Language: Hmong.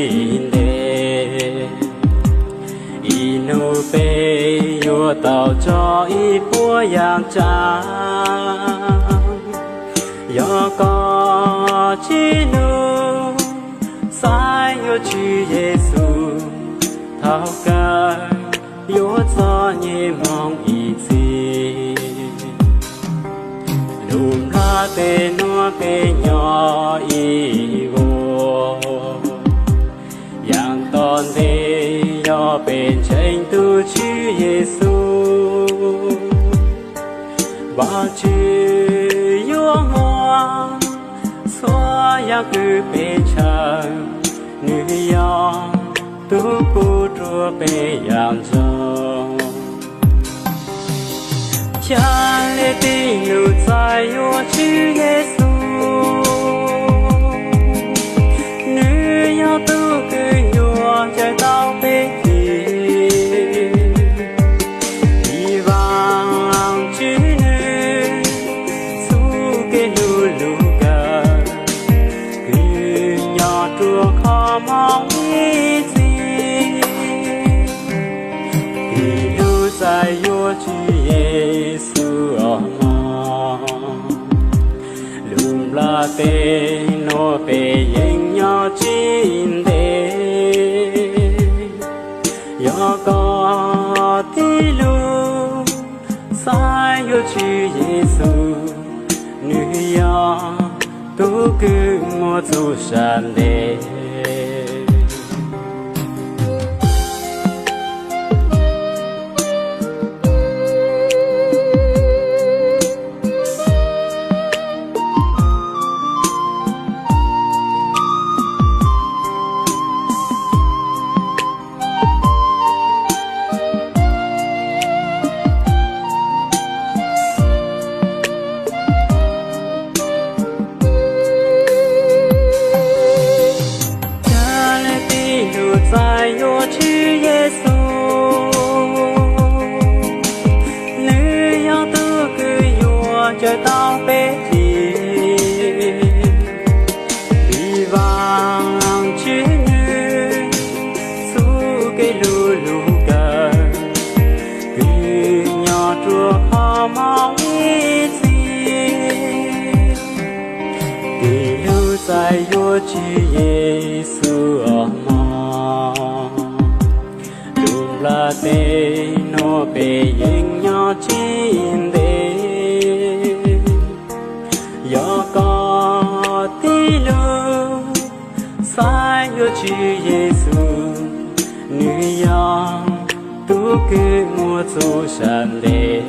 tsis ntev. Ib hnub peb yuav tau tso ib puas yaam tsaam, yog koj tsis lug xaiv yuav Tswv Yexus, thaum kawg yuav txom nyem moog ib txhis. Lub nplaj teb nuav peb nyob ib vuag, yaam tom ntej yog peb ntseeg tug Tswv Yexus. Vaajtswv yuav muab txhua yaam kws peb ntshaw, nwg yog tug pum rua peb yaam ntsoog. Ca le tij lug txais yuav Tswv Yexus, nwg yog tug kws yuav cawm tau peb tiv. Vim Vaajtswv nwg txuj kev lug lug kawg, kws nyob rua qhov moov ib txhis. Tij lug txais yuav Tswv Yexus os mog, lub nplaj teb nuav peb yeej nyob tsis ntev. Yog koj tij lug xaiv yuav Tswv Yexus, nwg yog tug kws muaj txuj sa ntev. Ca le tij lug txais yuav Tswv Yexus, nwg yog tug kws yuav cawm tau peb tiv. Vim Vaajtswv nwg txuj kev lug lug kawg, kws nyob rua qhov moov ib txhis. Tij lug txais yuav Tswv Yexus os mog, lub nplaj teb nuav peb yeej nyob tsis ntev. Yog koj tij lug xaiv yuav Tswv Yexus, nwg yog tug kws muaj txuj sa ntev.